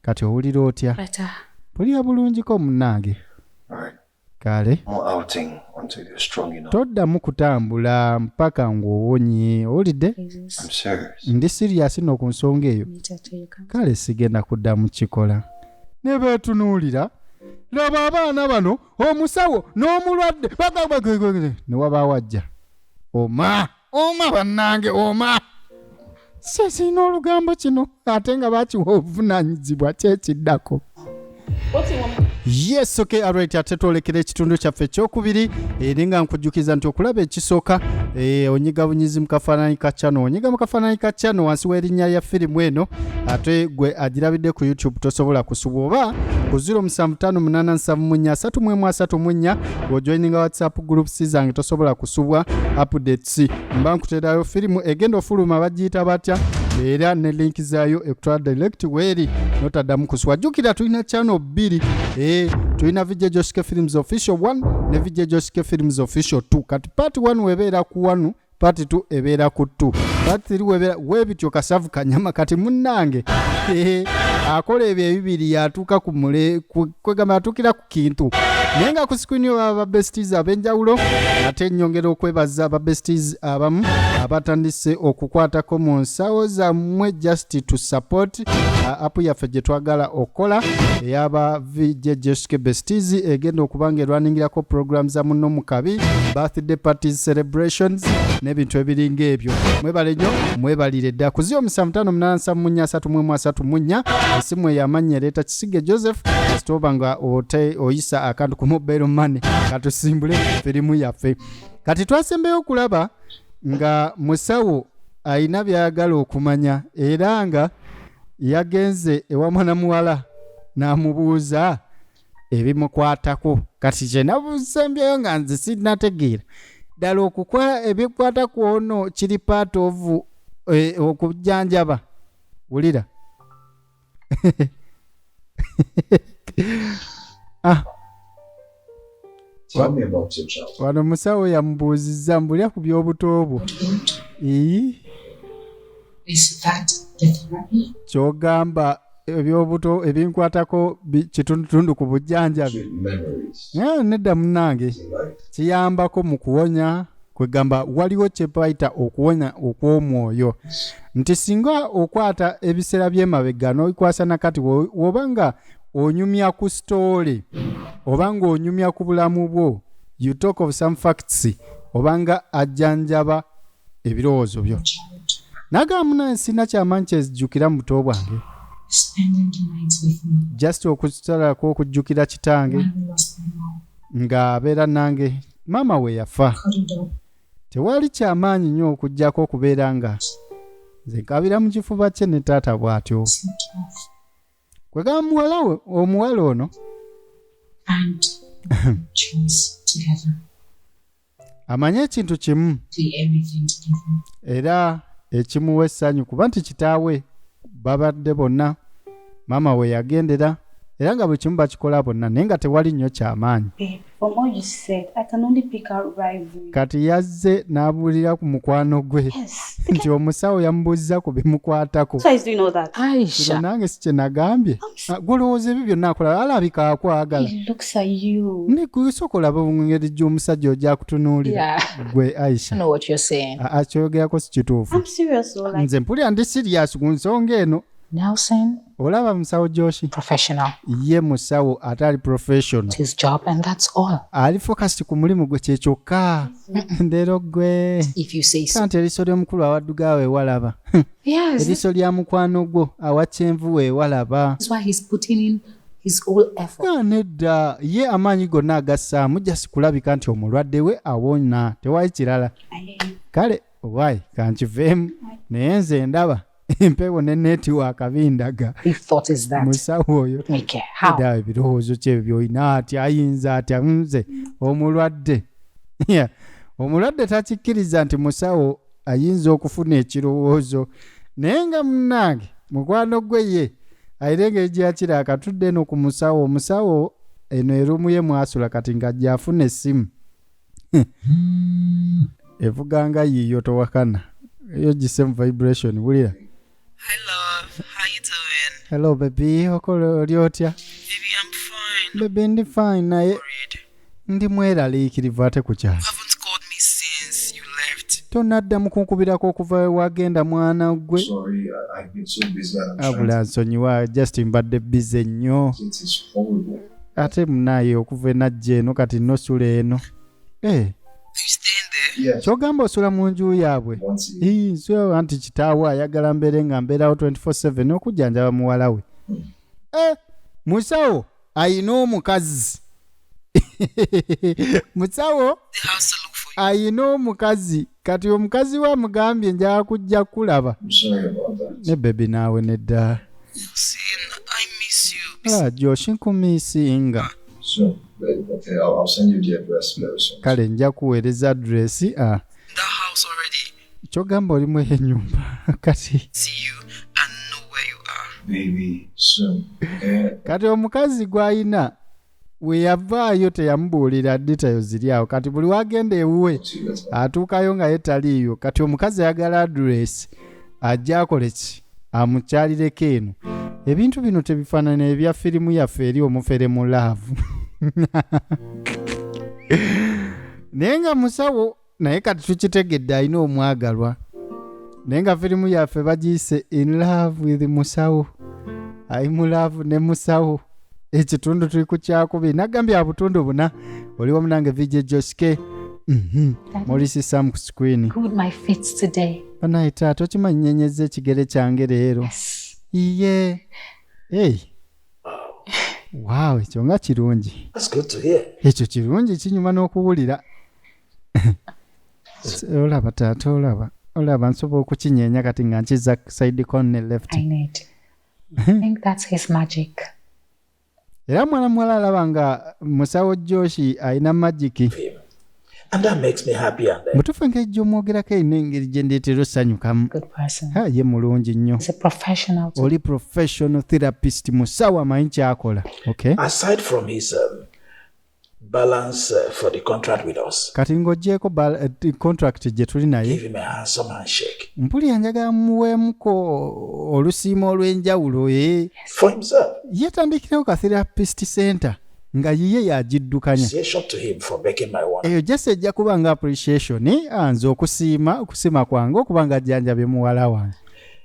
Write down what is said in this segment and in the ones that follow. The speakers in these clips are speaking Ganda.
Kati owulira otya? Better. Mpulira bulungiko munnange. Alright. Kale. More outing until you're strong enough. Toddamu kutambula mpaka ng'owonye, owulidde? Jesus. I'm serious. Ndi sirias nno ku nsonga eyo. Later till you come. Kale sigenda kuddamu kikola. Ne beetunuulira, laba abaana bano, omusawo n'omulwadde bagabagagage. Ne wabaawo ajja oma oma, bannange, oma si sirina olugambo kino, ate nga bakiwa obuvunaanyizibwa kyekiddako. Yes, okay, alright. Ate twolekera ekitundu kyaffe ekyokubiri, eri nga nkujjukiza nti okulaba ekisooka, onyiga bunyizi mu kafaananyi ka channel, onyiga mu kafaananyi ka channel wansi w'erinnya lya firimu eno. Ate gwe agirabidde ku YouTube tosobola kusubwa, oba ku 0758743134 bw'ojoininga WhatsApp groups zange tosobola kusubwa updates. Mba nkuterayo firimu egenda ofuluma, bagiyita batya, era ne link zaayo ekutwala direct weeri, notaddamu kusubwa. Jjukira tulina channel bbiri, tulina VJ Joshike Films Official 1 ne VJ Joshike Films Official 2. Kati part 1 webeera ku 1, part 2 ebeera ku 2, part 3 webeera weebityo. Kasavu kanyama. Kati munnange, akola ebyo ebibiri yatuuka ku mule kwegamba atuukira ku kintu, naye nga ku screen yo baba ba besties ab'enjawulo. Ate nnyongera okwebaza aba besties abamu abatandise okukwatako mu nsawo zammwe just to support app yaffe gye twagala okukola eyaba VJ Joshike Besties, egenda okuba nga erwaningirako program za munno mu kabi, birthday parties, celebrations n'ebintu ebiringa ebyo. Mwebale nnyo, mwebalire dda. Ku 0758743134, esimu eyo amannya ereeta Kisige Joseph. Kasitoba nga ote oyisa akantu ku mobile money. Katusimbule firimu yaffe. Kati twasembeyo okulaba nga musawo ayina by'ayagala okumanya, era nga yagenze ewa mwana muwala n'amubuuza ebimukwatako. Kati kyenabusembyeyo nga nze sinnategeera ddala okukwa ebikwata ku ono kiri part of okujjanjaba. Wulira. Ah. Tell me about your child. Wano musawo yamubuuzizza, mbulya ku by'obuto bwo. Ii. Is that the therapy? Kyogamba ebyobuto ebinkwatako kitundutundu ku bujjanjabi? Sweet memories. Nedda munnange. Like Kiyambako mu kuwonya. Kwegamba waliwo kye bayita okuwonya okw'omwoyo, nti singa okwata ebiseera by'emabega n'obikwasa nakati, woba nga onyumya ku story oba ng'onyumya ku bulamu bwo, you talk of some facts, oba nga ajjanjaba ebirowoozo byo. Nagamba, munange, sirina kyamaanyi kyezijjukira mu buto bwange. Spending the night with me Just okusalako okujjukira kitange when we lost my mom. Ng'abeera nange maama we yafa. Cuddled up. Tewali kyamaanyi nnyo okuggyako okubeera nga nze nkabira mu kifuba kye ne taata bw'atyo. Slept off. Kwegamba muwala we, omuwala ono And choice together. Amanye ekintu kimu. Do everything together. Era ekimuwa essanyu kuba nti kitaawe babadde bonna maama we yagendera, era nga buli kimu bakikola bonna, naye nga tewali nnyo kyamaanyi. Babe, from all you said, I can only pick out rivalry. Kati yazze n'abuulira ku mukwano gwe nti omusawo yamubuuziza ku bimukwatako. So he's doing all that. Kino Aisha. nange si kye nagambye. Ah, gw'olowooza ebyo byonna akola alabika akwagala? He looks at you. Nekusooka olaba engeri gy'omusajja ojja kutunuulira. Gwe Aisha. I know what you're saying. Aa, kyogerako si kituufu. I'm serious though. Like, Nze mpulira ndi serious ku nsonga eno. Nelson, Olaba musawo Joshi, professional. Ye musawo ate ali professional. It's his job and that's all. Ali focused ku mulimu gwe, kyekyokka. Ndeero gwe. If you say so. Kanti eriiso ly'omukulu awadduga weewalaba. Eriiso lya mukwano gwo awa kyenvu weewalaba. That's why he's putting in his all effort. Ah, nedda, ye amaanyi gonna agassaamu just kulabika nti omulwadde we awona, tewali kirala. Kale owaayi kankiveemu, naye nze ndaba empewo ne netiwaaka bindaga. If thought is that, Musawo oyo. me care. How? Nedda, ebirowoozo ki ebyo byolina? Atya ayinza atya nze omulwadde? Yeah. Omulwadde takikkiriza nti musawo ayinza okufuna ekirowoozo, naye nga munnange mukwano gwe ye ayina engeri gyakira. Akatudde eno ku musawo, omusawo eno erumu ye mwasula. Kati ng'ajja afuna essimu evuga nga yiiyo, towakana eyo gise mu vibration, wulira. Hi, love. How you doing? Hello baby, okola oli otya? Baby, I'm fine. Baby ndi fine naye Worried. ndi mweraliikirivu ate ku kyalo. You haven't called me since you left. Tonaddamu kunkubirako okuva we wagenda mwana gwe. Sorry, I've been so busy and I'm trying Abula nsonyiwa just mbadde busy nnyo. to. It is horrible. Ate munaye okuva enajja eno kati nosula eno. Eh, Are you staying there? Yes. kyogamba osula mu nju yaabwe? Once he Ii, nsula anti kitaawe ayagala mbeere nga mbeerawo 24/7 okujjanjaba muwala we. Eh, musawo ayina omukazi. Musawo The house to look for you. ayina omukazi kati omukazi we amugambye njagala kujja kulaba. I'm sorry about that. Ne bebi naawe nedda. Nelson, I miss you. Ah, Josh nkumiisinga. Soon, babe. Okay, I'll send you the address very soon. Kale nja kuweereza address. Ah, That house already. kyogamba olimu ennyumba kati See you and know where you are. Baby, soon. Okay. Kati omukazi gw'alina we yavaayo teyamubuulira details ziri awo kati buli wagenda ewuwe See you later. atuukayo nga ye taliiyo kati omukazi ayagala address ajja akole ki amukyalireko eno ebintu bino tebifaanana ebya firimu yaffe eri omufere mu laavu naye nga musawo naye kati tukitegedde alina omwagalwa naye nga firimu yaffe bagiyise in love with musawo ali mu laavu ne musawo ekitundu tuli ku kyakubiri nagambye abutundu buna oli wamu nange VJ Joshke. Morisi Sam ku screen. Good my feet today. Banaye taata okimanyi nyenyeza ekigere kyange leero. Yes. Iye. Hey. Wow, ekyo nga kirungi. That's good to hear. Ekyo kirungi kinyuma n'okuwulira. Olaba taata olaba. Olaba nsobola okukinyeenya kati nga nkiza side corner left. I need. I think that's his magic. Era mwana muwala alaba nga musawo Josh alina magiki. Him. And that makes me happy and Mutuufu engeri gy'omwogerako erina engeri gye ndeetera osanyukamu. Good person. Ha, ye mulungi nnyo. He's a professional too. Oli professional therapist musawo amanyi kyakola. Okay. Aside from his balance for the contract with us, Kati ng'oggyeeko contract gye tuli naye give him a handsome handshake mpulira njagala muweemuko olusiimo olw'enjawulo ee for himself. yeetandikirewo ka therapist center nga yiye yagiddukanya. Appreciation to him for making my one Eyo just ejja kuba nga appreciation nze okusiima okusiima kwange okuba nga ajjanjabye muwala wange.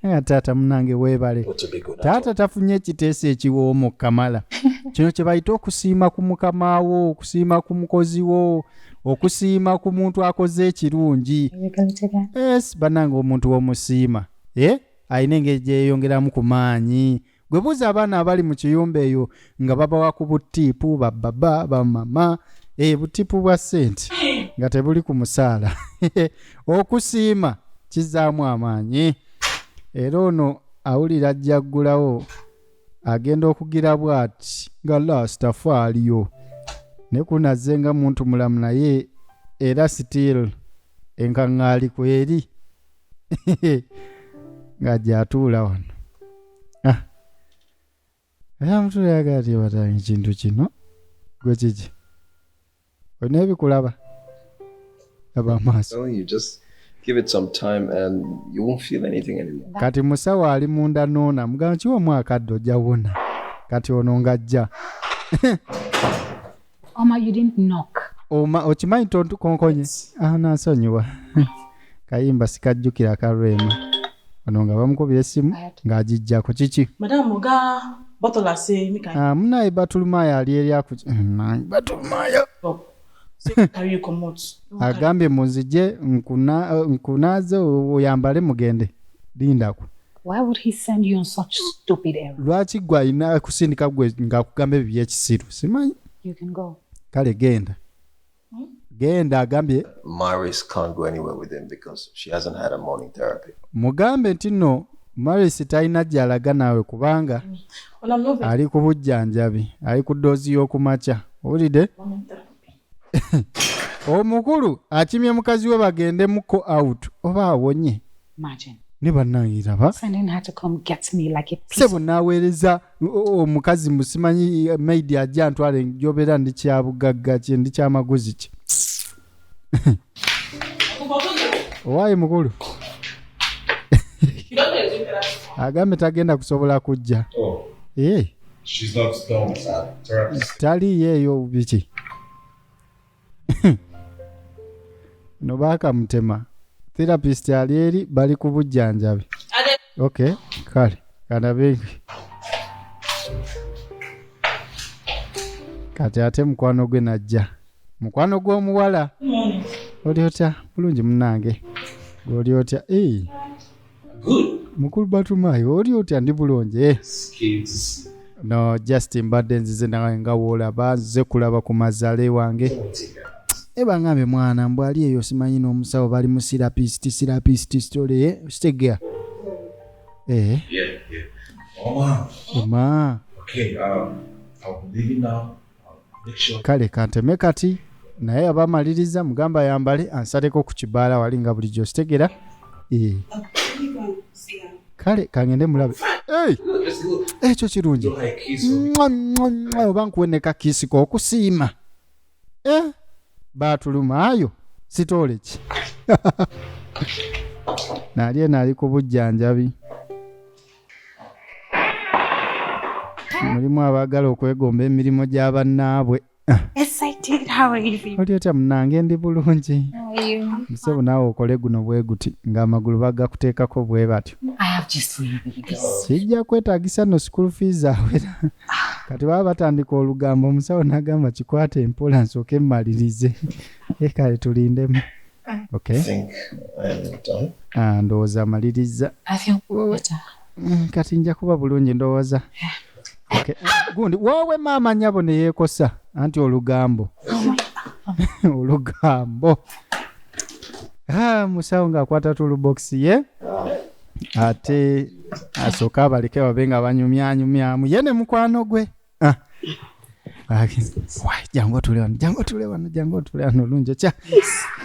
Nga taata munange weebale. to be good at Taata tafunye ekiteeso ekiwoomu kamala. Kino kye bayita okusiima ku mukama wo, okusiima ku mukozi wo, okusiima ku muntu akoze ekirungi. Here we go again. Yes, bannange omuntu w'omusiima alina engeri gyeyongeramu ku maanyi. Gwe buuza abaana abali mu kiyumba eyo nga babawa ku butiipu bababa bamama butiipu bwa ssente nga tebuli ku musaala. Okusiima kizaamu amaanyi. Era ono awulira ajja ggulawo agenda okugira bw'ati nga lasitafaaliyo ne kunazze nga muntu mulamu naye era still enkaŋŋaali kweri ng'ajja atuula wano. Ah. Era mutuula yagala ti batange ekintu kino gwe kiki olina ebikulaba laba amaaso. Telling you, just give it some time and you won't feel anything anymore. Kati musawo ali munda noona mugamba kiwa omwakadde ojja wona kati ono ng'ajja. Oma, you didn't knock. Oma okimanyi tontukonkonye ah, nansonyiwa kayimba sikajjukira kalwema ono nga bamukubira essimu ng'agijjako kiki. Madam, Oga Botola say make I Ah, munaye batulumayo ali eri aku Naye batulumayo up. Say carry you comot. No carry- agambye muzije nkunaaze oyambale mugende lindako. Why would he send you on such stupid errand? Lwaki gwe alina kusindika gwe ng'akugamba ebyo byekisiru simanyi. You can go. Kale genda genda agambye. Maris can't go anywhere with him because she hasn't had a morning therapy. Mugambe nti nno Maris talina gy'alaga naawe kubanga Well, I'm not very ali ku bujjanjabi ali ku ddoozi y'okumakya owulidde morning therapy. Omukulu akimye mukazi we bagendemuko out oba awonye. Imagine Ne bannange raba sending her to come get me like a piece. Sebo naaweereza omukazi musimanyi maidi ajja ntwale gyobeera ndi kyabugagga kye ndi kyamaguzi kye owaayi mukulu. You don't know you're doing therapy. Agambe tagenda kusobola kujja. Oh, Eh, she's not done with that therapist. Taliiyo eyo biki no baakamutema therapist ali eri bali ku bujjanjabi. Ok, kale kanabe kati ate mukwano gwe najja, mukwano gw'omuwala. Oli otya? Bulungi munnange, oli otya? Eh, Good. mukulu Batumayo, oli otya? Ndi bulungi, eh. Kids. No, just mbadde nzize nawe nga woolaba, nzize kulaba ku mazale wange. Ebangambye mwana mbw ali eyo simanyi n'omusawo bali mu therapist therapist story sitegea. Eh, Yeah. Mama. oma. Okay, I'll be leaving now. I'll make sure. Kale kanteme kati naye abamaliriza mugamba yambale ansaleko ku kibaala wali nga bulijjo sitegera. Eh. Kale kangende mulabe. Hey! Let's go. Ekyo kirungi. Do like kiss. Mwa, mwa, mwa, oba nkuwe ne kakiisi k'okusiima. Eh, baatulumaayo sitoole ki naali eno ali ku bujjanjabi, mulimu abaagala okwegomba emirimu gya bannaabwe. Yes, I did. How are you feeling? Oli otya munnange? Ndi bulungi. How are you? Musebo naawe okole guno bwe guti ng'amagulu bagakuteekako bwe batyo. I have just for you, baby girl. Kijja kwetaagisa nno school fees awera. Kati baba batandika olugambo, omusawo n'agamba kikwate empola nsooke mmalirize. E kale tulindemu. Okay. I think I'm done. Ah, ndowooza amaliriza. I feel better. Kati nja kuba bulungi ndowooza. Okay. Gundi woowe maama nnyabo ne yeekosa anti olugambo olugambo. Ah, musawo ng'akwata tulubokisi ye ate asooke abaleke babe nga banyumyanyumyamu ye ne mukwano gwe. Ah. Ah, wai, jangu otule wano, jangu otule wano, jangu otule wano olungi otya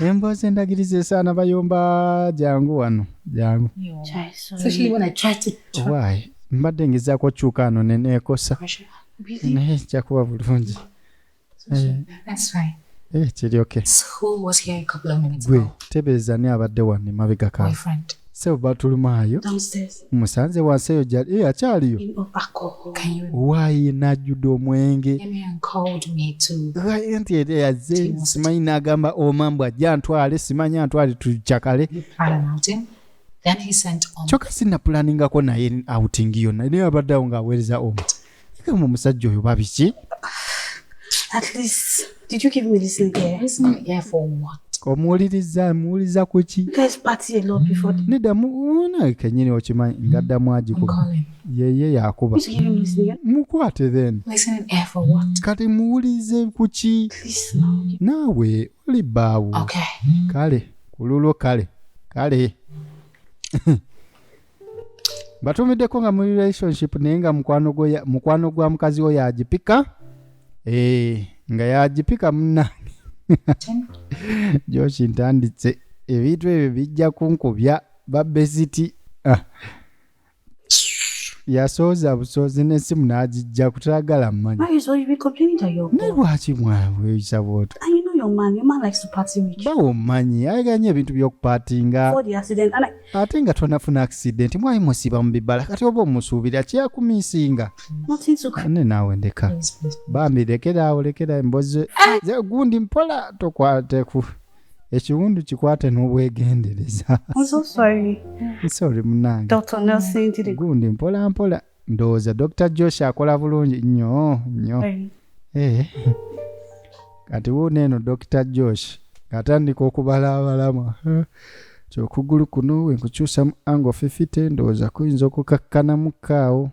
emboozi endagiriza esaana bayomba, jangu wano, jangu. Especially when I try to Wai, mbadde ngezaako okukyuka wano ne neekosa naye kijja kuba bulungi. Eh, That's fine. eh, kiri okay. So who was here a couple of minutes Gwe ago? tebeereza ani abadde wano emabega kawe. Boyfriend. Sebo batulumaayo Downstairs. musanze wansi eyo gyali. Eh, akyaliyo. In of alcohol. Can you Waayi n'ajjudde omwenge. came here and called me to Waayi, nti era yazze simanyi n'agamba oma mbw ajja antwale simanyi antwale tucakale. plan an outing? Then he sent on Kyokka sinnaplaningako naye outing yonna naye abadde awo ng'aweereza oma. Gamba omusajja oyo babiki? At least, did you give me listening ear? listening ear for what? Omuwuliriza muwuliza ku ki? You guys party a lot before. The... Neddamu nawe kennyini okimanyi ng'addamu I'm agikuba. calling. Yeye yakuba. You to give him listening ear? Mukwate then. Listening ear for what? Kati muwulize ku ki? Please now. Naawe oli bbaawo. Okay. Kale ku lulwo kale kale batumiddeko nga mu relationship naye nga mukwano gwo mukwano gwa mukazi wo yagipika. Eh, nga yagipika munnange. Joshi ntanditse ebintu ebyo bijja kunkubya babesiti. Ah. Yasooza busoozi n'essimu n'agijja kutagala mmanyi. Why you so you be complaining that you're Naye bored? lwaki mwaweyisa bw'otyo? And you know your man. Your man likes to party with you. Bawo mmanyi ayagala nnyo ebintu by'okupaatinga. Before the accident, and I, Ate nga tonafuna accident mwali musiba mu bibala kati oba omusuubira kyakumisinga. nothing to Ane naawe ndeka. Please, please. Bambi lekeraawo lekera emboozi ze gundi mpola tokwate ku ekiwundu kikwate n'obwegendereza. I'm so sorry. Sorry munnange. Dr. Nelson did it. Gundi mpola mpola ndowooza Dr. Josh akola bulungi nnyo nnyo. Sorry. Eh. Kati wuuno eno Dr. Josh ng'atandika okubala abalamu. Kyokugulu kuno we nkukyusa mu angle 50 ndowooza kuyinza okukakkanamu kaawo.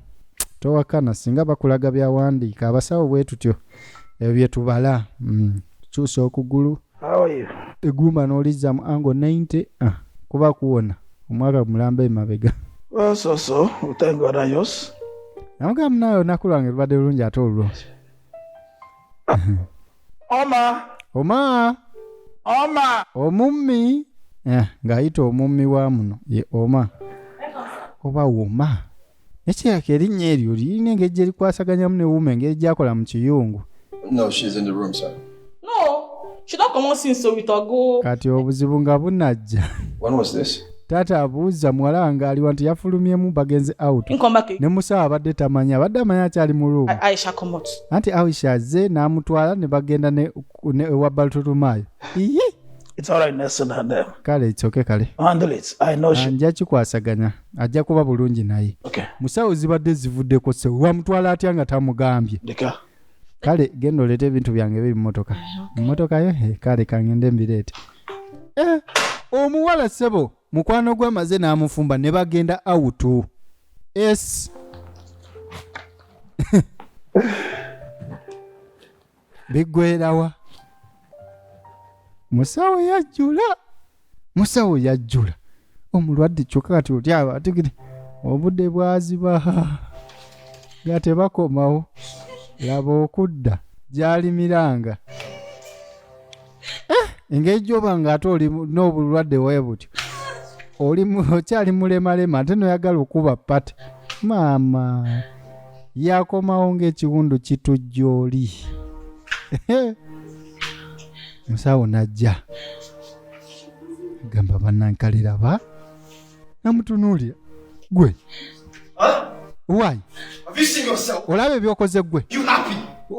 Towakana singa bakulaga byawandiika abasawo bwe tutyo ebyo bye tubala. Kyusa okugulu How are you? eggumba n'olizza mu angle 90 kuba kuwona omwaka mulamba emabega. Well, so so. We thank God and yours. Namugamba munaawe olunaku lwange lubadde bulungi ate olulwo. Oma! Oma! Oma! Omummi ng'ayita omummi wa muno ye Oma oba Woma. Nekiraka erinnya eryo lirina engeri gye likwasaganyamu ne Wuma engeri gy'akola mu kiyungu. No, she's in the room, sir. No, she don comot since so with her go. Kati obuzibu nga bunajja. When was this? Taata abuuza muwala wange aliwa nti yafulumyemu bagenze out. Him come back. Ne musawo abadde tamanyi, abadde amanyi akyali mu room. Aisha come out. Anti Aisha azze n'amutwala ne bagenda ne ewa Bartolomaayo. Iye. It's all right, Nelson, and Kale itsoke kale. handle it. I know she. Nja kikwasaganya ajja kuba bulungi naye. Okay. Musawo zibadde zivuddeko se wamutwala atya nga tamugambye. The car. Kale genda oleete ebintu byange biri mu mmotoka. Mu mmotoka yo kale kangende mbireete. Omuwala ssebo mukwano gwe amaze n'amufumba ne bagenda out. S biggwerawa. Musawo yajjula, musawo yajjula omulwadde kyokka kati oli awo ategere obudde bwaziba nga tebakomawo. Laba okudda gy'alimiranga. Engeri gy'oba ng'ate oli n'obulwadde bwe butyo, okyali mulemalema ate n'oyagala okuba pate. Maama yakomawo ng'ekiwundu kitujja oli. Musawo n'ajja agamba bannankaliraba namutunuulira gwe. Why? Have you seen yourself? Olaba ebyokoze gwe. You happy?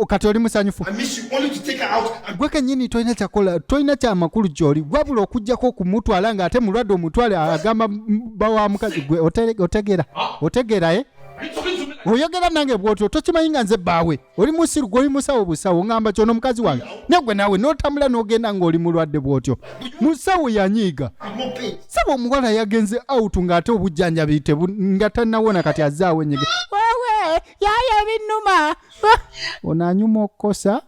Kati oli musanyufu. I miss you only to take her out and Gwe kennyini tolina kyakola, tolina kyamakulu gy'oli wabula okuggyako okumutwala ng'ate mulwadde omutwale agamba bba wa mukazi gwe otegeera otegeera Are you talking to me like Oyogera nange bw'otyo tokimanyi nga nze bbaawe. Oli musiru gwe, oli musawo busawo ŋŋamba kyono mukazi wange naye gwe naawe n'otambula n'ogenda ng'oli mulwadde bw'otyo. Musawo yanyiiga. with more pain? Saba omuwala yagenze out ng'ate obujjanjabi nga tannawona kati azzaawo ennyege. Wewe yaaya ebinnuma. Ono anyuma okukosa.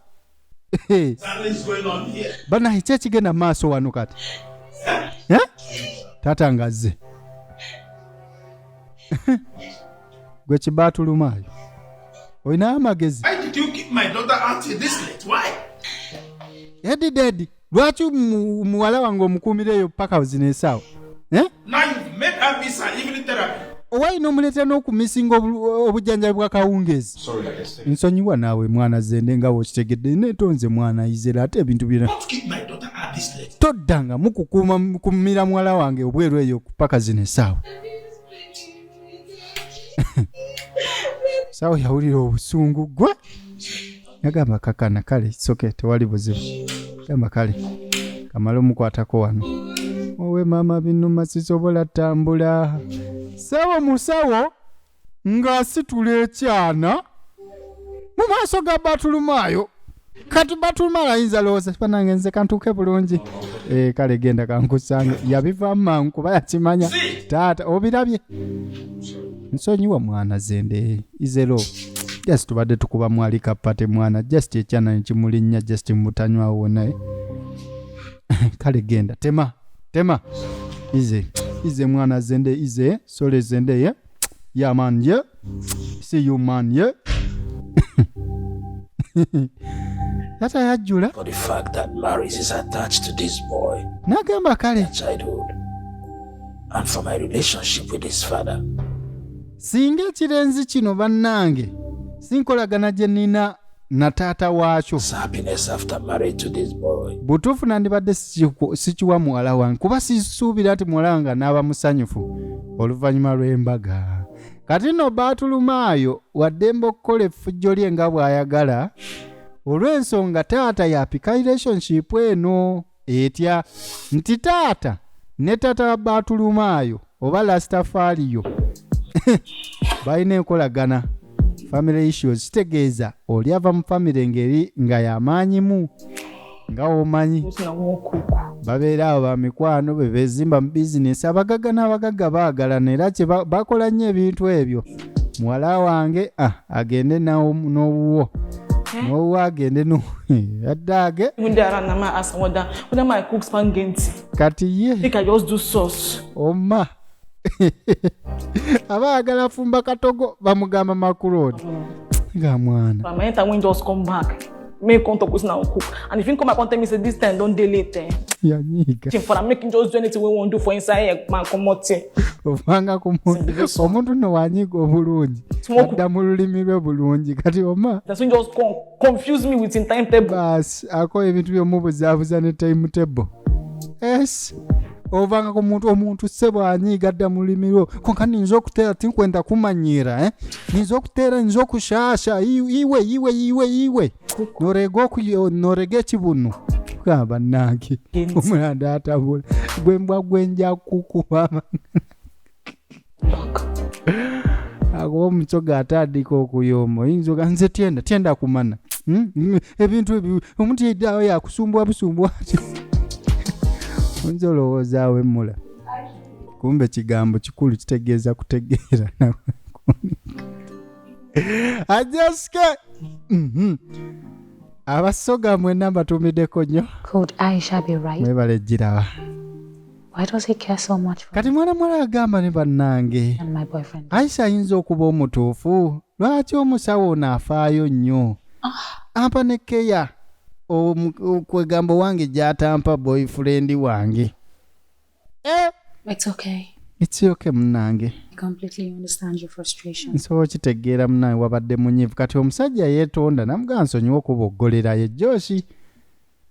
What is going on here? Banaye ki ekigenda mu maaso wano kati? Taata ng'azze. Gwe kibaatulumaayo. Olina amagezi. Why did you keep my daughter out till this late? Why? Edi dedi lwaki muwala wange omukuumira eyo paka zino essaawa? Now you've made her miss her evening therapy. Owalina omuleetera n'okumisinga obujjanjabi bwa kawungeezi. Sorry, like I said. Nsonyiwa naawe mwana zende nga bw'okitegedde neetonze mwana Izera ate ebintu byonna. Don't keep my daughter out this late. Toddanga mukukuuma kumira muwala wange obweru eyo paka zino essaawa. Sawo yawulira obusungu gwe. Yagamba kakana kale it's okay tewali buzibu. Gamba kale kamale omukwatako wano. Owe maama binuma sisobola tambula. Sawo musawo ng'asitula ekyana mu maaso ga Batulumaayo. Kati Batulumaayo ayinza lowooza bannange nze kantuuke bulungi. Kale genda kankusange. Yabivaamu mangu kuba yakimanya. Taata obirabye. Nsonyiwa mwana zende Izero. Just tubadde tukuba mwali kapate mwana just ekyana nekimulinnya just mutanywawo naye. Kale genda tema tema Ize Ize mwana zende Ize sole zende ye yeah man yeah see you man yeah. Tata yajjula. For the fact that Maris is attached to this boy. N'agamba kale. Childhood. And for my relationship with his father. Singa ekirenzi kino bannange sinkolagana gye nnina na taata waakyo. Happiness after marriage to this boy. Butuufu nandibadde sikiwa muwala wange kuba sisuubira nti muwala wange anaaba musanyufu oluvannyuma lw'embaga. Kati nno Baatulumaayo waddembe okukola effujjo lye nga bw'ayagala olw'ensonga taata yapika relationship eno etya nti taata ne taata wa Baatulumaayo oba Rastafariyo balina enkolagana. Family issues kitegeeza oli ava mu family ngeri nga y'amaanyimu nga w'omanyi babeera abo ba mikwano be beezimba mu bizinesi abagagga n'abagagga baagalana era kye bakola nnyo ebintu ebyo. Muwala wange agende n'owuwo n'owuwo agende addaage. Kati ye oma aba ayagala fumba katogo bamugamba makuloni nga mwana. Make contact with now cook. And if you come back and tell me say this time don't delete. Yanyiga. For making just do anything we won't do for inside here, man come out here. Obanga omuntu no wanyiga obulungi. Adda mu lulimi lwe bulungi kati oma. That's when just confuse me with in timetable. Bas ako ebintu by'omubuzaabuza ne timetable. Yes. Ovanga ku muntu, omuntu ssebo anyiiga dda mu lulimi lwo. Konka ninza okuteera, tinkwenda kumanyiira, eh? Ninza okuteera, ninza okushaasha iwe iwe iwe iwe norega norega ekibunu. Gamba bannange, omulanda atabula gwe mbwa gwe nja kukuba. Akuba omusoga atandika okuyomba, oyinza oga nze tyenda tyenda kumana. Ebintu ebyo omuntu yeddawo yakusumbwa busumbwa ati oyinza olowooza awemula, kumbe kigambo kikulu kitegeeza kutegeera. Ajaske. Abasoga mwenna mbatuumiddeko nnyo. Could Aisha be right? Mwebale giraba. Why does he care so much for Kati mwana muwala agamba, ne bannange, and my boyfriend? Aisha ayinza okuba omutuufu. Lwaki omusawo ono afaayo nnyo, ampa ne keya kwegamba wange gy'atampa boyfriend wange? Eh, It's okay. It's okay, munnange. I completely understand your frustration. Nsobola okitegeera, munnange, wabadde munyiivu. Kati omusajja yeetonda namugaa nsonyiwa okuboggolera ye Joshi.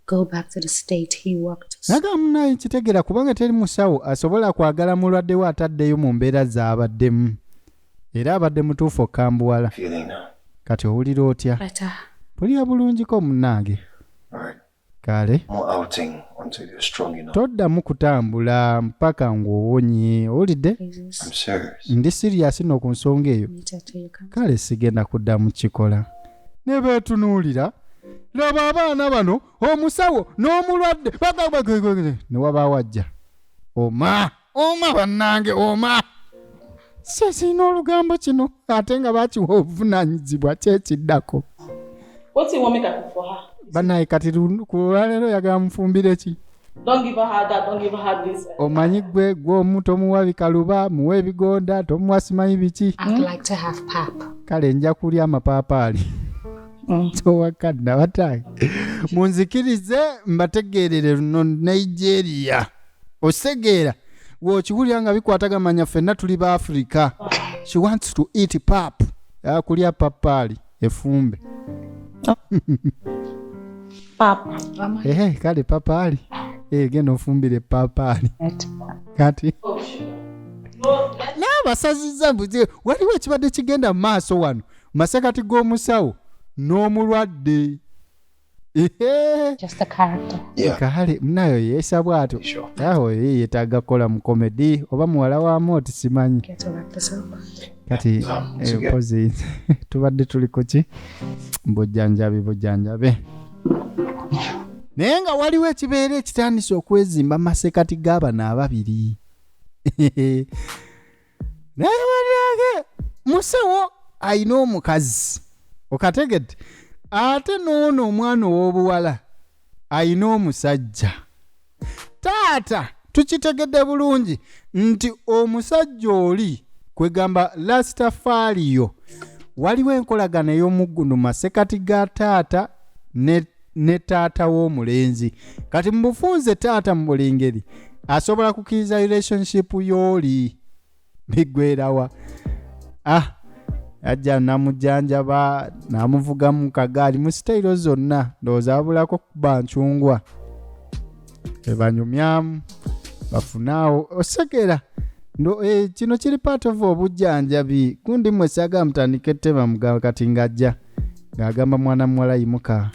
Go back to the state he worked. Nagamba, munnange, nkitegeera kubanga teri musawo asobola kwagala mulwadde we ataddeyo mu mbeera z'abaddemu, era abadde mutuufu okambuwala. Feeling now. Kati owulira otya? Better. Mpulira bulungiko, munnange. All right. Kale. More outing until you're strong enough. Toddamu kutambula mpaka ng'owonye, owulidde? I'm serious. Ndi serious no ku nsonga eyo. Later till you come. Kale sigenda kuddamu kikola. Ne beetunuulira, laba abaana bano, omusawo n'omulwadde, ne wabaawo ajja oma oma. Bannange, oma si kirina olugambo kino, ate nga bakiwa obuvunaanyizibwa kyekiddako. What do you want me to cook for her? Bannaye, kati ku lwaleero yagala mufumbire ki? Don't give her that, don't give her this. Omanyi gwe gwe tomuwa bikaluba, muwa ebigonda, tomuwa simanyi biki. I'd like to have pap. Kale nja kulya amapaapaali. Towakadda batayi, munzikirize mbategeerere luno Nigeria. Osegeera wokiwulira nga bikwatagamanya, ffenna tuli ba Africa. She wants to eat pap, kulya papaali efumbe. Pap. Ehe, kale papaali. Eh, genda ofumbire papaali. Kati n'abasaziza mbuze, waliwo ekibadde kigenda mu maaso wano masekati g'omusawo n'omulwadde. Ehe. Just a character. Kale munayo yeesa bw'atyo awo, ye yeetaaga kukola mu comedy oba muwala wa mooti, simanyi. Get to wrap this up. Kati pozi tubadde tuli ku ki? Bujjanjabi, bujjanjabe, naye nga waliwo ekibeera ekitandise okwezimba masekati g'abano ababiri. Naye banange, musawo ayina omukazi, okategedde? Ate n'ono omwana ow'obuwala ayina omusajja. Taata tukitegedde bulungi nti omusajja oli kwegamba Rastafariyo. Waliwo enkolagana ey'omuggundu mu masekati ga taata ne taata w'omulenzi. Kati mu bufunze taata mu buli ngeri asobola kukkiriza relationship y'oli biggwerawa. Ah, ajja namujjanjaba, namuvuga mu kagaali mu sitayiro zonna, ndowooza abulako kuba ncungwa ebanyumyamu bafunaawo osegera. Ndo kino kiri part of obujjanjabi. Gundi mmwe saagala mutandike etteba mugamba. Kati ng'ajja ng'agamba mwana muwala, yimuka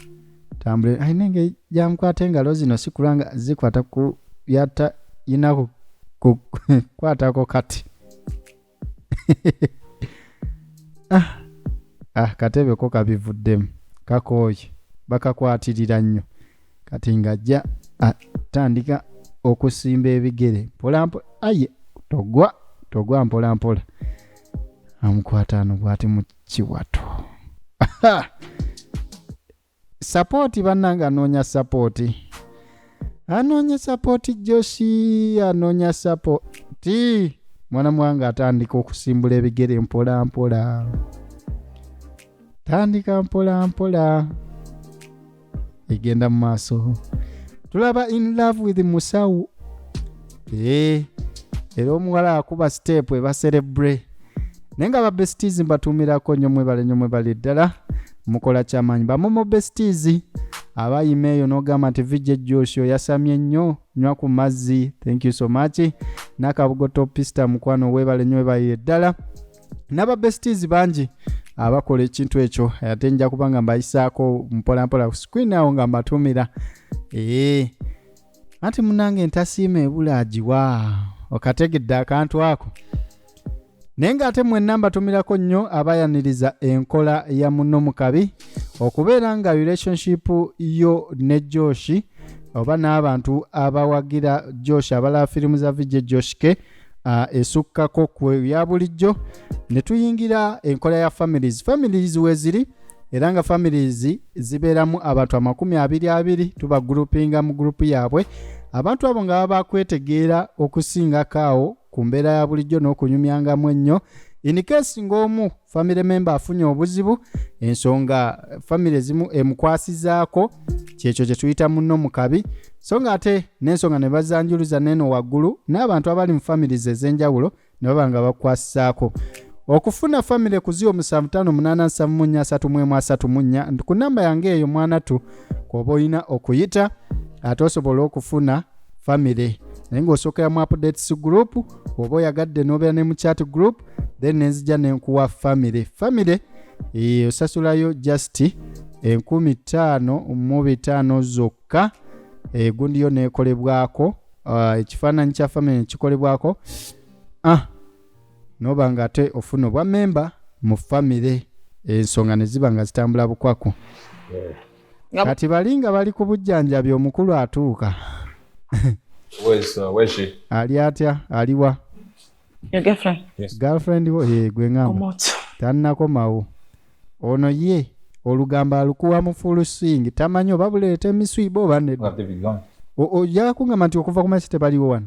tambule. Alina engeri gyamukwata engalo zino, si kulwa nga zikwata ku byata yina kukwatako. Kati ah, katebe ko kabivuddemu, kakooye, bakakwatirira nnyo. Kati ng'ajja atandika okusimba ebigere mpolampola. Aye, togwa togwa, mpolampola amukwata ano bw'ati mu kiwato. Support, bannange, anoonya support, anoonya support. Joshi anoonya support. Mwana mwange atandika okusimbula ebigere mpola mpola, tandika mpola mpola, egenda mu maaso. Tulaba in love with musawo. Ee, era omuwala akuba step eba celebrate, naye nga ba besties mbatuumirako nnyo. Mwebale nnyo, mwebale ddala, mukola kyamaanyi. Bamomo besties, Abayima eyo n'ogamba nti VJ Josh oyasamye nnyo, nywa ku mazzi. Thank you so much. Nakabugo Topista mukwano, weebale nnyo, weebalire ddala. N'aba besties bangi abakola ekintu ekyo, ate nja kuba nga mbayisaako mpolampola ku screen awo nga mbatumira. Ee, anti munange entasiima ebula agiwa, okategedde akantu ako. Naye ng'ate mwenna mbatumirako nnyo abayaniriza enkola ya Munno mu Kabi, okubeera nga relationship yo ne Josh oba n'abantu abawagira Josh abalaba firimu za VJ Josh K esukkako ku ya bulijjo, ne tuyingira enkola ya families. Families weziri, era nga families zibeeramu abantu 20, tuba groupinga mu group yaabwe. Abantu abo nga baba bakwetegeera okusingako awo ku mbeera ya bulijjo n'okunyumyangamu ennyo. In case ng'omu family member afunye obuzibu, ensonga family ezimu emukwasizaako, kyekyo kye tuyita Munno mu Kabi. So ng'ate n'ensonga ne bazanjuluza n'eno waggulu n'abantu abali mu families ez'enjawulo ne baba nga bakwasizaako. Okufuna family ku 0758743134, ku namba yange eyo mwanatu kwoba olina okuyita, ate osobola okufuna family. Naye ng'osookera mu updates group, oba oyagadde n'obeera ne mu chat group, then nenzija nenkuwa family. Family osasulayo just 5500 zokka, egundi yo neekolebwako, ekifaananyi kya family nekikolebwako, noba nga ate ofuna obwa memba mu family, ensonga ne ziba nga zitambula bukwaku. Kati bali nga bali ku bujjanjabi, omukulu atuuka. Where's she? Ali atya? Aliwa? Your girlfriend? Yes. Girlfriend wo? Gwe ngamba. Comot. Tannakomawo. Ono ye olugamba alukuwa mu full swing, tamanyi oba buleeta emiswiba oba nedda. Have they been gone? Oyagala kungamba nti okuva ku masi tebaliwo wano?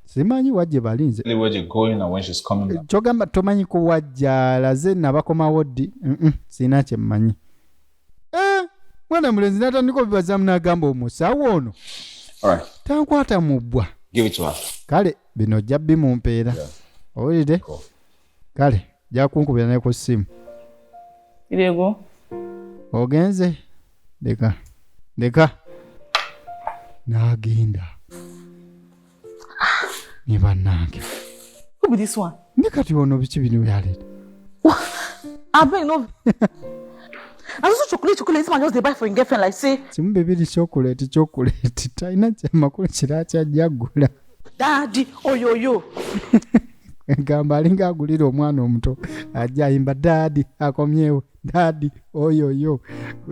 Simanyi wajje balinze. Really where you're going and when she's coming back. Kyogamba tomanyi kuwajja alaze nabakomawo ddi? Sirina kye mmanyi. Mwana mulenzi n'atandika obibazaamu n'agamba omusawo ono All right. tankwata mu bbwa. Give it to her. Kale bino ojja bimumpeera. Owulidde? Cool. Kale jja kunkubira ne ku ssimu. You dey go? Ogenze? Leka. Leka. N'agenda. Ne bannange. Who be this one? Ne kati ono biki bino byaleeta? Abeg no. Na so chocolate chocolate this man just dey buy for him girlfriend like say Kimu bibiri chocolate chocolate, talina kyamakulu kirala kyajja aggula. Daddy oyoyo. Egamba alinga agulira omwana omuto ajja ayimba daddy akomyewo, daddy oyoyo.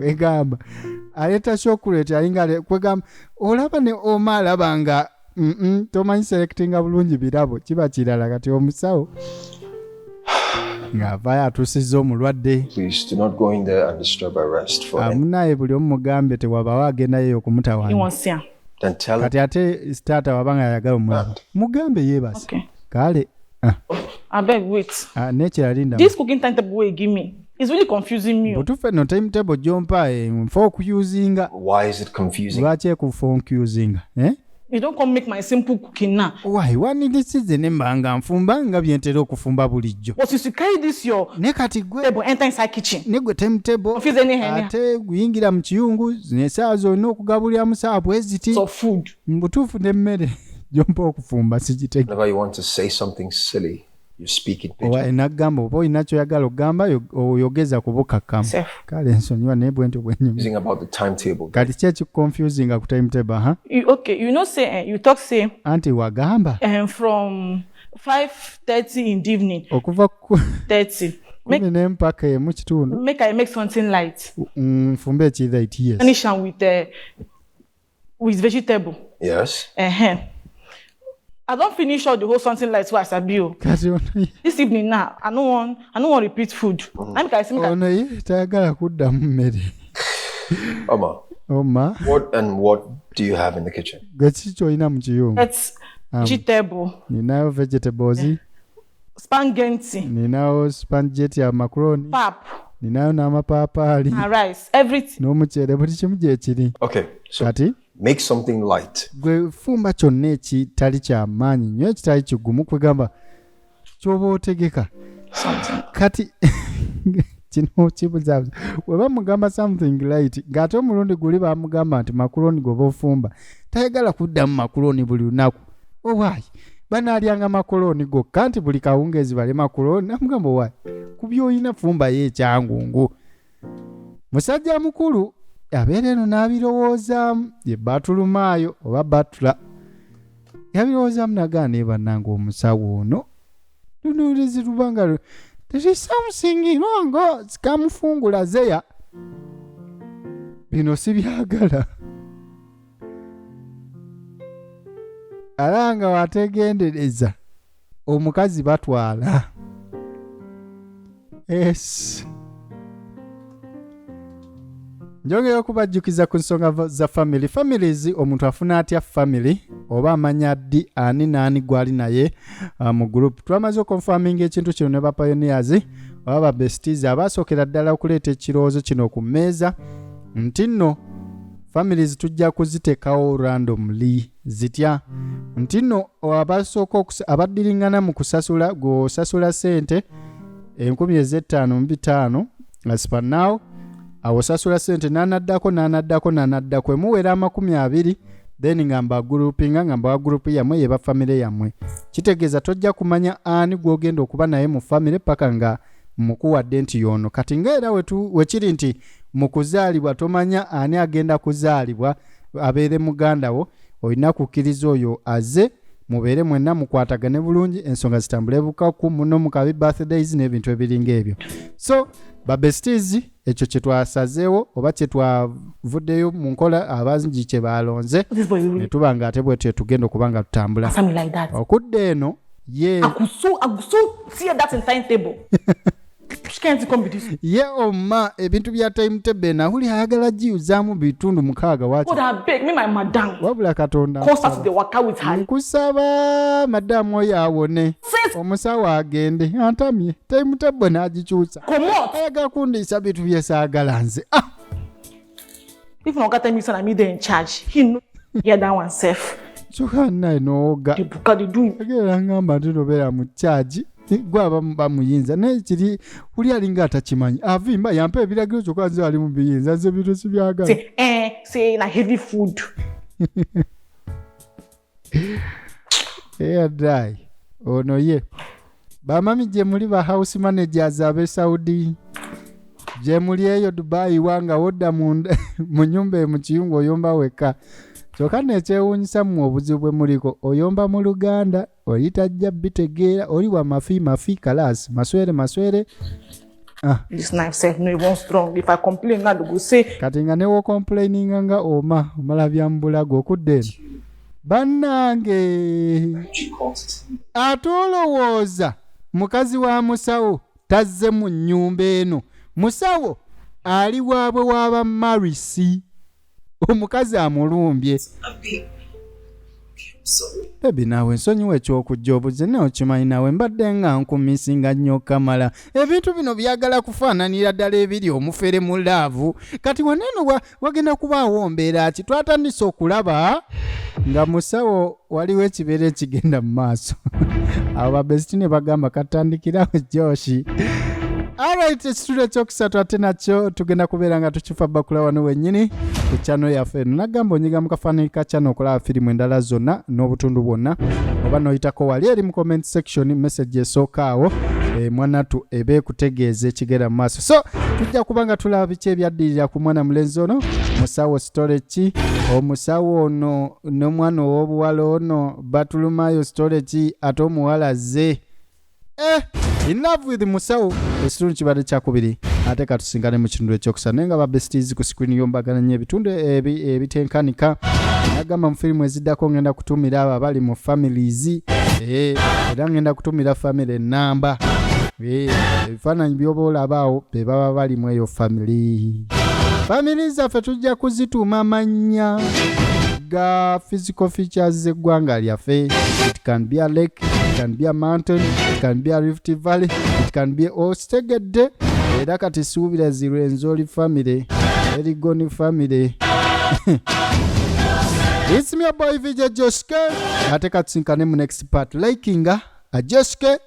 Egamba aleeta chocolate alinga kwegamba olaba ne oma alaba nga tomanyi selectinga bulungi birabo kiba kirala. Kati omusawo ng'avaayo atuusizza omulwadde. Please do not go in there and disturb her rest for any. Amunaye buli omu mugambe tewabaawo agendayo He okumutawaanya. wan see am. Then tell him Kati ate taata wabanga ayagala omulaba mugambe yeebase. Okay. Kale Abeg wait. N'ekirala linda. This cooking timetable wey you give me is really confusing me. Butuufu eno timetable gy'ompa nfa okuusinga. Why is it confusing? Lwaki ekufonkusinga? Eh? You don come make my simple cooking now. Why wanirisize ne mba nga nfumba nga bye ntera okufumba bulijjo. But since you carry this your Ne kati gwe table enter inside kitchen. Ne gwe timetable Confuse any anyhow. ate guyingira mu kiyungu zino essaawa zonna okugabulira saawa bwe ziti. So food. Mu butuufu n'emmere gy'ompa okufumba sigitege. Whenever you want to say something silly, you speak in pidgin. Owa nagamba oba olina ky'oyagala okugamba oyogeza ku bukakkamu. Self. Kale nsonyiwa naye bwe ntyo bwe nyumya. Using about the timetable. Kati ki ekikuconfusinga ku timetable ha? You okay, you know say you talk say Anti wagamba from 5:30 in the evening okuva ku 30 make kumi n'empaka emu kitundu make I make something light. Nfumbe ekiright, yes. Finish am with vegetable. Yes. I don finish all the whole something light wey I sabi o. Kati ono This evening now, I no wan repeat food. Na make I say make I ono ye tayagala kuddamu mmere. Oma, Oma, what and what do you have in the kitchen? Gwe kiki ky'olina mu kiyungu? Get vegetable, Ninayo vegetables, spaghetti, ninawo spaghetti ya macaroni, pap ninayo n'amapaapaali and rice, everything. N'omuceere, buli kimu gye kiri. Okay, so Kati make something light. Gwe fumba kyonna ekitali kyamaanyi nnyo, ekitali kigumu, kwegamba ky'oba otegeka. Something. Kati Kino kibuzabuza. We bamugamba something light, ng'ate omulundi guli bamugamba nti makuloni gwe bofumba tayagala kuddamu makuloni buli lunaku. Owaayi, banaalyanga makuloni gokka nti buli kawungeezi bale makuloni? Namugamba, owaayi, ku by'olina fumbayo ekyangungu. Musajja mukulu abeera eno n'abirowoozaamu, ye Batulumaayo oba Batula, yabirowoozaamu nagaa, naye bannange, omusawo ono lunuulizi lubanga there is something wrong. Sikamufungula zeya, bino sibyagala. Alanga wategendereza omukazi batwala es. Njongera okubajjukiza ku nsonga za family, families. Omuntu afuna atya family oba amanya ddi ani naani gwali naye mu group? Twamaze okonfaminga ekintu kino ne bapioneers oba ba besties abasookera ddala okuleeta ekirowoozo kino ku mmeeza nti nno families tujja kuziteekawo randomly. Zitya? Nti nno abasooka abaddiriŋŋana mu kusasula, gw'osasula ssente 5,500 as per now, awo osasula ssente n'anaddako, n'anaddako, n'anaddako, emuwera 20, then nga mbagroupinga, nga mbawa group yammwe yeba famire yammwe. Kitegeeza tojja kumanya ani gw'ogenda okuba naye mu famire paka nga mukuwadde nti y'ono. Kati ngaera wekiri nti mu kuzaalibwa tomanya ani agenda kuzaalibwa abeere muganda wo, olina kukkiriza oyo aze mubeere mwenna mukwatagane bulungi, ensonga zitambule bukaku muno mu kabi, birthdays n'ebintu ebiringa ebyo. So babesties, ekyo kye twasazeewo oba kye twavuddeyo mu nkola, abangi kye balonze, This boy really ne tuba nga ate bwetyo tugenda okuba nga tutambula. Answer me like that. Okudda eno ye I could so tear that in timetable. Which kind of come be this? Ye oma ebintu bya timetable nawuli ayagala giyuzaamu bitundu 6 waki. God abeg, me my madam. Wabula Katonda, Come start the waka with her. nkusaba madamu oyo awone. Since Omusawo agende, antamye timetable n'agikyusa. Comot. Ayagala kundiisa bintu byesaagala nze, ah! If na Oga tell me say na me dey in charge, he no hear that one sef. Kyokka naye n'oga The buka dey do. Agera ngamba nti nobeera mu kyagi gwe abamu bamuyinza, naye kiri uli alinga atakimanyi, avimba yampa ebiragiro, kyokka nze ali mu biyinza, nze bintu sibyagala. Say eh, say na heavy food. Eyadai ono ye bamami gye muli, ba house managers ab'e Saudi gye muli eyo Dubai, wanga wodda mu nyumba e mu kiyungu oyomba wekka. Kyokka nekyewuunyisa mmwe obuzibu bwe muliko, oyomba mu Luganda, oli tajja bitegeera, oli wa mafi mafi kalaasi maswere maswere, ah. This knife sef no even strong. If I complain now, they go say Kati nga newocomplaininga nga oma omala byambulago. Okudda eno bannange, ate olowooza mukazi wa musawo tazze mu nnyumba eno. Musawo ali waabwe w'aba Marisi, omukazi amulumbye. Baby, naawe ensonyiwa ekyokujja obuze, naye okimanyi naawe mbadde nga nkumisinga nnyo kamala. Ebintu bino byagala kufaananira ddala ebiri omufere mu love. Kati waneeno wagenda kubaawo mbeera ki? Twatandise okulaba nga musawo waliwo ekibeera ekigenda mu maaso. Abo babesiti ne bagamba katandikirawo Joshi. Alright, ekitundu ekyokusatu ate nakyo tugenda kubeera nga tukifa bakula wano wennyini ku channel yaffe eno. Nagamba onyiga mu kafaananyi ka channel okulaba firimu endala zonna n'obutundu bwonna, oba n'oyitako wali eri mu comment section, message esooka awo, mwanatu eba ekutegeeza ekigenda mu maaso. So tujja kuba nga tulaba biki ebyaddirira ku mwana mulenzi ono musawo, story ki omusawo ono n'omwana ow'obuwala ono batulumayo, story ki ate omuwala ze in love with musawo. Ekitundu kibadde kyakubiri, ate katusinkane mu kitundu ekyokusatu. Naye nga ba besties ku screen yombagana nnyo ebitundu ebitenkanika. Nagamba mu firimu eziddako ngenda kutumira abo abali mu families, era ngenda kutumira family enamba. Ebifaananyi byoba olaba awo be baba balimu eyo family. Family zaffe tujja kuzituuma amannya ga physical features z'eggwanga lyaffe. It can be a lake, it can be a mountain, it can be a rift valley, it can be ositegedde. Era kati suubira Zirwenzori family, Erigoni family. It's me, your boy VJ Joshke. Ate katusinkane mu next part. Likinga a Joshke.